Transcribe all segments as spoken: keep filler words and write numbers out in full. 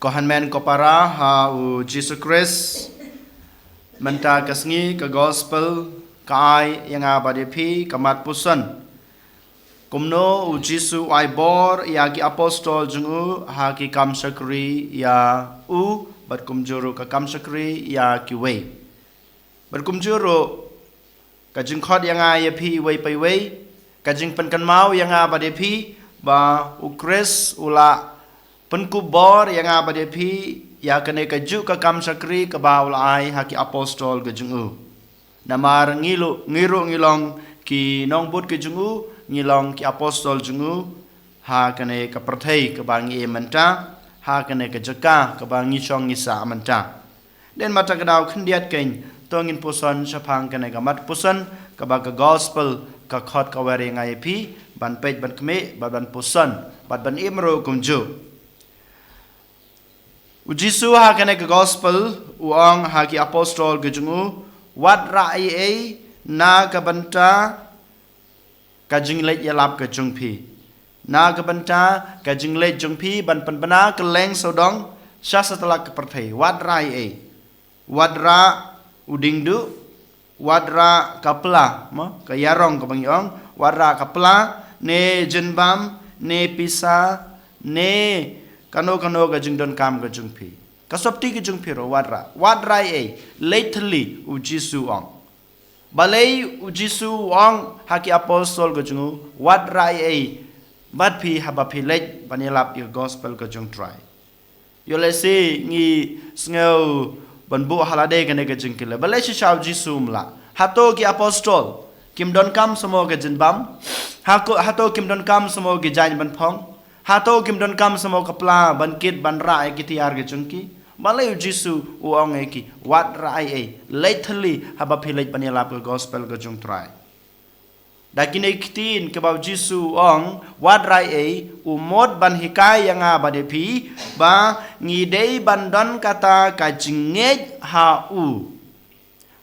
Ko hynmen ko para ha u Jisu Khrist, mynta ka sngi ka gospel ka ai ïa nga bad ïa phi ka mat puson. Kumno u Jisu u ai bor ïa ki apostol jong u ha ki kam shakri ïa u, bad kumjuh ruh ka kam shakri ïa kiwei. Bad kumjuh ruh ka jingkhot ïa nga ïa phi iwei pa iwei, ka jingpynkynmaw ïa nga bad ïa phi, ba u Khrist u la pynkup bor ïa nga bad ïa phi, ïa kane kajuh ka kam shakri kaba u la ai ha ki apostol ka jong u. Namar ngi ruh, ngi ruh ngi long ki nongbud ka jong u, ngi long ki apostol jong u, ha kane ka pyrthei kaba ngi im mynta, ha kane ka jaka kaba ngi shong ngi sah mynta. Dei namar kata ka daw khyndiat kein, to ngin puson shaphang kane ka mat puson, kaba ka gospel ka khot ka wer ïa nga ïa phi, ban peit ban khmih, bad ban puson, bad ban im ruh kumjuh. U Jisu ha kane ka gospel, u ong ha ki apostol ka jong u, wat rah ei ei, na ka bynta ka jingleit ïalap ka jong phi. Na ka bynta ka jingleit jong phi ban pynbna kylleng sawdong sha satlak ka pyrthei. Wat rah ei ei. Wat rah u diengduh, wat rah ka pla, mo, ka ïarong kaba ngi ong, wat rah ka pla, ne jingbam, ne pisa, ne kano kano ka jingdonkam ka jong phi. Ka sopti ka jong phi ruh wat rah, wat rah ei ei, leit thylli, u Jisu u ong. Balei u Jisu u ong ha ki apostol ka jong u, wat rah ei ei bad phi haba phi leit ban ïalap ïa ka gospel ka jong u Trai. Ïoh lehse ngi sngew ban buh ha lade kane ka jingkylli. Balei shisha u Jisu um lah? Hato ki apostol kim donkam samo ka jingbam? Hako, hato kim donkam samo ki jaiñ ban phong? Hato kim donkam samo ka pla ban kit ban rah ïa ki tiar ka jong ki? Balei u Jisu u ong ïa ki, wat rah ei ei, leit thylli haba phi leit ban ïalap ka gospel ka jong u Trai. Da kine ki ktien kaba u Jisu u ong, wat rah ei ei, u mut ban hikai ïa nga bad ïa phi, ba ngi dei ban don kata ka jingngeit ha u.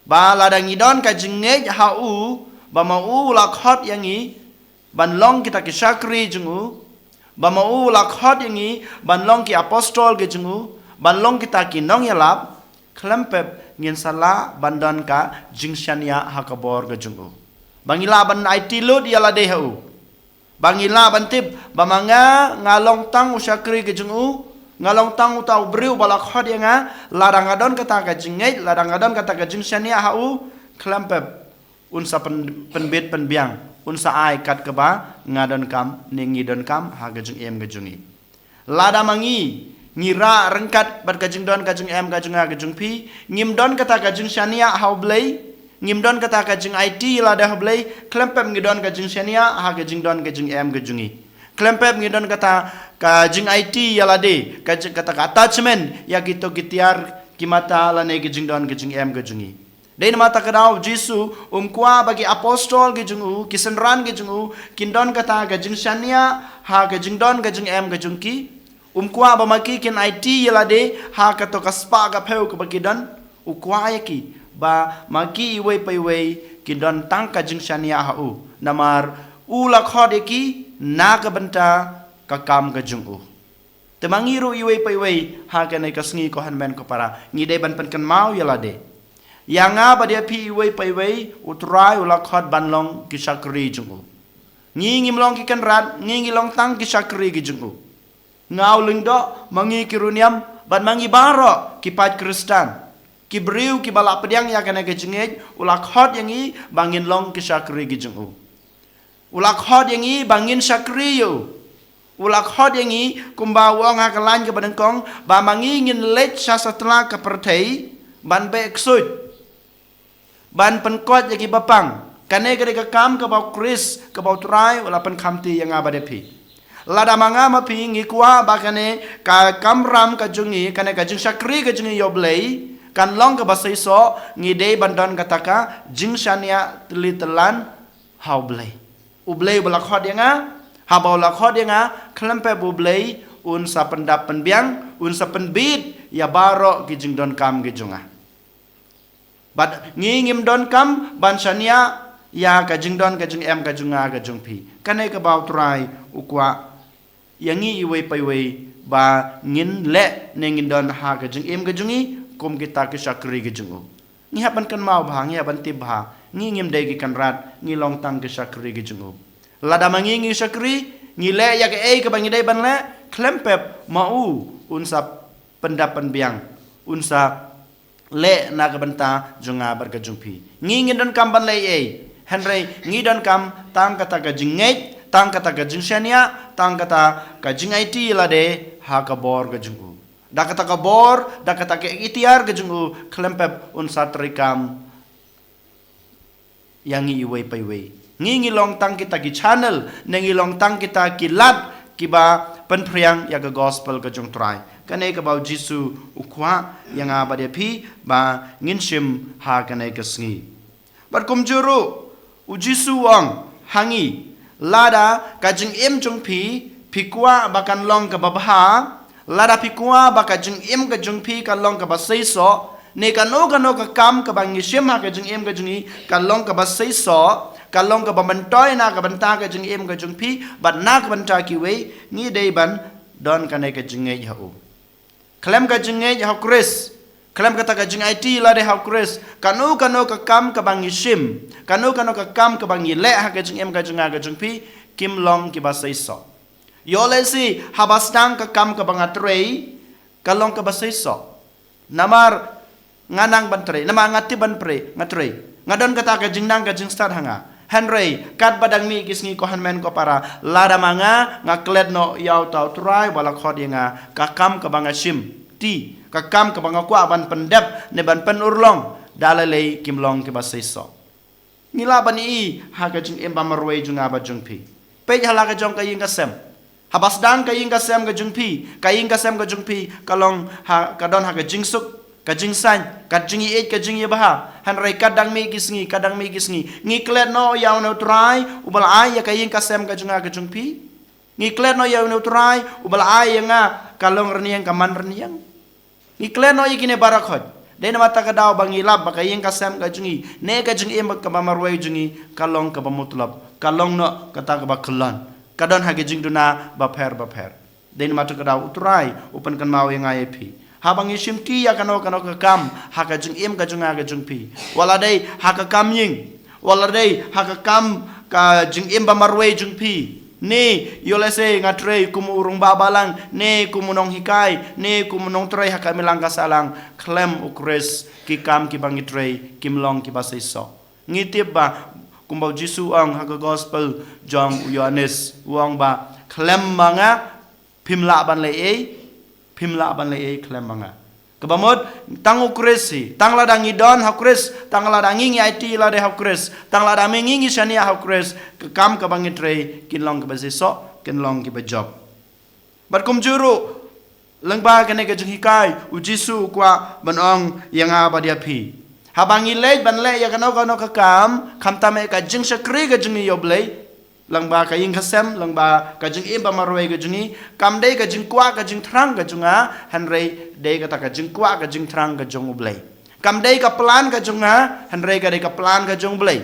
Ba lada ngi don ka jingngeit ha u, ba ma u u la khot ïa ngi ban long kita ki shakri jong u, ba ma u u la khot ïa ngi ban long ki apostol ka jong u, ban long kita ki nongïalap, khlem pep ngin sa lah ban don ka jingshaniah ha ka bor ka jong u. Ba ngi lah ban aiti lut ïa lade ha u. Ba ngi lah ban tip, ba ma nga, nga long tang u shakri ka jong u, nga long tang uta u briew ba la khot ïa nga, lada nga don kata ka jingngeit, lada nga don kata ka jingshaniah ha u, khlem pep un sa pyn-, pynbit pynbiang, un sa ai kat kaba nga donkam, ne ngi donkam, ha ka jingim ka jong ngi. Lada ma ngi, ngi rah ryngkat bad ka jingdon ka jingem ka jong nga ka jong phi, ngim don kata ka jingshaniah ha u Blei, ngim don kata ka jingaiti ïa lade ha u Blei, khlem pep ngi don ka jingshaniah ha ka jingdon ka jingem ka jong ngi. Khlem pep ngi don kata ka jingaiti ïa lade, ka jing-, kata ka attachment ïa kito ki tiar ki mata lane ka jingdon ka jingem ka jong ngi. Dei namar kata ka daw u Jisu um kwah ba ki apostol ki jong u, ki synran ki jong u, kin don kata ka jingshaniah ha ka jingdon ka jingem ka jong ki. Um kwah ba ma ki kin aiti ïa lade ha kato ka spah ka phew kaba ki don. U kwah ïa ki ba ma ki iwei pa iwei kin don tang ka jingshaniah ha u. Namar u la khot ïa ki na ka bynta ka kam ka jong u. Te ma ngi ruh iwei pa iwei, ha kane ka sngi ko hynmen ko para, ngi dei ban pynkynmaw ïa lade. Ïa nga bad ïa phi iwei pa iwei, u Trai u la khot ban long ki shakri jong u. Ngi ngim long ki kynrad, ngi ngi long tang ki shakri ki jong u. Nga u lyngdoh, ma ngi ki riewniam, bad ma ngi baroh ki paid Khristan. Ki briew kiba la pdiang ïa kane ka jingngeit, u la khot ïa ngi ba ngin long ki shakri ki jong u. U la khot ïa ngi ba ngin shakri ïa u. U la khot ïa ngi kumba u ong ha ka lain kaba nyngkong, ba ma ngi ngin leit sha satlak ka pyrthei ban beh ksuid, ban pynkhiah ïa kiba pang. Kane ka dei ka kam kaba u Khrist, kaba u Trai u la pynkhamti ïa nga bad ïa phi. Lada ma nga ma phi ngi kwah ba kane ka kamram ka jong ngi, kane ka jingshakri ka jong ngi ïa u Blei kan long kaba seisoh, ngi dei ban don kata ka jingshaniah tylli tyllan ha u Blei. U Blei uba la khot ïa nga, haba u la khot ïa nga, khlem pep u Blei un sa pyndap pynbiang, un sa pynbit ïa baroh ki jingdonkam ki jong nga. Bad ngi ngim donkam ban shaniah ïa ka jingdon ka jingem ka jong nga ka jong phi. Kane kaba u Trai u kwah ïa ngi iwei pa iwei ba ngin leh ne ngin don ha ka jingim ka jong ngi kum kita ki shakri ka jong u. Ngi hap ban kynmaw bha, ngi hap ban tip bha, ngi ngim dei ki kynrad, ngi long tang ki shakri ki jong u. Lada ma ngi ngi shakri, ngi leh ïa kaei kaba ngi dei ban leh, khlem pep ma u un sa pyndap pynbiang, un sa leh na ka bynta jong nga bad ka jong phi. Ngi ngin donkam ban leh ei, hynrei ngi donkam tang kata ka jingngeit, tang kata ka jingshaniah, tang kata ka jingaiti lade ha ka bor ka jong u. Da kata ka bor, da kata ka iktiar ka jong u, khlem pep un sa treikam ïa ngi iwei pa iwei. Ngi ngi long tang kita ki channel, ne ngi long tang kita ki lad kiba pynphriang ïa ka gospel ka jong Trai. Kane kaba u Jisu u kwah ïa nga bad ïa phi ba ngin shim ha kane ka sngi. Bad kumjuh ruh, u Jisu u ong ha ngi, lada ka jingim jong phi, phi kwah ba kan long kaba bha, lada phi kwah ba ka jingim ka jong phi kan long kaba seisoh, ne kano kano ka kam kaba ngi shim ha ka jingim ka jong ngi kan long kaba seisoh, kan long kaba myntoi na ka bynta ka jingim ka jong phi bad na ka bynta kiwei, ngi dei ban don kane ka jingngeit ha u. Khlem ka jingngeit ha u Khrist, khlem kata ka jingaiti lade ha u Khrist, kano kano ka kam kaba ngi shim, kano kano ka kam kaba ngi leh ha ka jingim ka jong nga ka jong phi, kim long kiba seisoh. Ïoh lehse haba sdang ka kam kaba nga trei, ka long kaba seisoh. Namar nga nang ban trei, namar nga tip ban trei, nga trei. Nga don kata ka jingnang ka jingstad ha nga. Hynrei katba dang mih ki sngi, ko hynmen ko para, lada ma nga nga klet noh ïa uta u Trai uba la khot ïa nga, ka kam kaba nga shim, te ka kam kaba nga kwah ban pyndep ne ban pynurlong, da lei lei kim long kiba seisoh. Ngi lah ban ïohi ha ka jingim ba marwei jong nga bad jong phi. Peit ha la ka jong ka ïing ka sem. Haba sdang ka ïing ka sem ka jong phi, ka ïing ka sem ka jong phi ka long ha, ka don ha ka jingsuk, ka jingsaiñ, ka jingïeit, ka jingïabha. Hynrei katba dang mih ki sngi, katba dang mih ki sngi, ngi klet noh ïa une u Trai uba la ai ïa ka ïing ka sem ka jong nga ka jong phi? Ngi klet noh ïa une u Trai uba la ai ïa nga ka long rynïeng, ka man rynïeng? Ngi klet noh ïa kine baroh khoit? Dei namar kata ka daw ba ngi lap ba ka ïing ka sem ka jong ngi ne ka jingim kaba marwei jong ngi ka long kaba mutlop, ka long noh kata kaba khlaiñ, ka don ha ki jingduna bapher bapher. Dei namar kata ka daw u Trai u pynkynmaw ïa nga ïa phi, haba ngi shim te ïa kano kano ka kam ha ka jingim ka jong nga ka jong phi, wat la dei ha ka kam ïing, wat la dei ha ka kam ka jingim ba marwei jong phi, ne ïoh lehse nga trei kum u rangbah balang, ne kum u nonghikai, ne kum u nongtrei ha ka imlang ka sahlang, khlem u Khrist ki kam kiba ngi trei kim long kiba seisoh. Ngi tip ba kumba u Jisu u ong ha ka gospel jong u Ïoannis, u ong ba khlem ma nga phim lah ban leh ei, phim lah ban leh ei khlem ma nga. Kaba mut, tang u Khrist hi, tang lada ngi don ha u Khrist, tang lada ngi ngi aiti lade ha u Khrist, tang lada ngi ngi ngi shaniah ha u Khrist, ka kam kaba ngi trei kin long kaba seisoh, kin long kaba jop. Bad kumjuh ruh, lyngba kane ka jinghikai, u Jisu u kwah ban ong ïa nga bad ïa phi, haba ngi leit ban leh ïa kano kano ka kam, khamtam eh ka jingshakri ka jong ngi ïa u Blei, lyngba ka ïing ka sem, lyngba ka jingim ba marwei ka jong ngi, kam dei ka jingkwah ka jingthrang ka jong nga, hynrei dei kata ka jingkwah ka jingthrang ka jong u Blei. Kam dei ka plan ka jong nga, hynrei ka dei ka plan ka jong u Blei.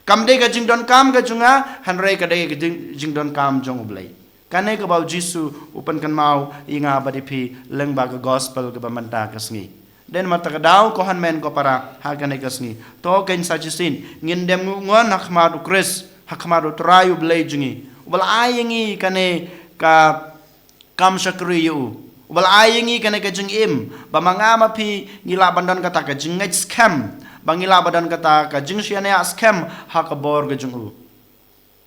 Kam dei ka jingdonkam ka jong nga, hynrei ka dei ka jing, jingdonkam jong u Blei. Kane kaba u Jisu u pynkynmaw ïa nga bad ïa phi lyngba ka gospel kaba mynta ka sngi. Dei namar kata ka daw, ko hynmen ko para, ha kane ka sngi, to kein sa shisien ngin dem nguh ngon ha khmat u Khrist, ha khmat u Trai u Blei jong ngi, uba la ai ïa ngi kane ka kam shakri ïa u, uba la ai ïa ngi kane ka jingim, ba ma nga ma phi ngi lah ban don kata ka jingngeit skhem, ba ngi lah ban don kata ka jingshaniah skhem ha ka bor ka jong u.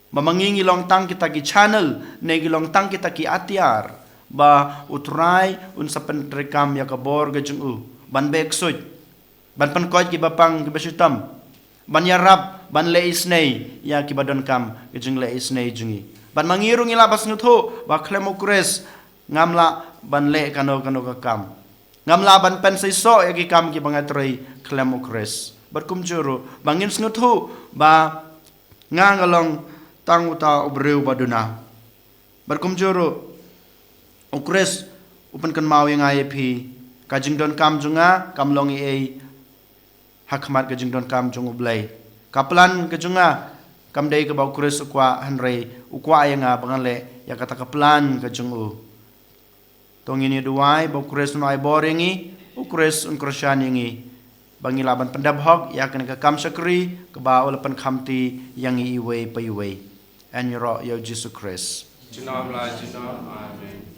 Ba ma ngi ngi long tang kita ki channel, ne ngi long tang kita ki atiar, ba u Trai un sa pyntreikam ïa ka bor ka jong u ban beh ksuid, ban pynkoit kiba pang kiba shitom, ban ïarap, ban leh isynei ïa kiba donkam ka jingleh isynei jong ngi. Bad ma ngi ruh ngi lah ban sngewthuh ba khlem u Khrist ngam lah ban leh kano kano ka kam. Ngam lah ban pynseisoh ïa ki kam kiba nga trei khlem u Khrist. Bad kumjuh ruh, ba ngin sngewthuh ba nga nga long tang uta u briew ba duna. Bad kumjuh ruh, u Khrist u pynkynmaw ïa nga ïa phi, ka jingdonkam jong nga kam long ei ei ha khmat ka jingdonkam jong u Blei. Ka plan ka jong nga Kam dei kaba u Khrist u kwah, hynrei u kwah ïa nga ba ngan leh ïa kata ka plan ka jong u. To ngin ïa duwai ba u Khrist un ai bor ïa ngi, u Khrist un kyrshan ïa ngi, ba ngi lah ban pyndep hok ïa kane ka kam shakri kaba u la pynkhamti ïa ngi iwei pa iwei. Yn ïaroh ïa u Jisu Khrist. Junom la junom. Amen.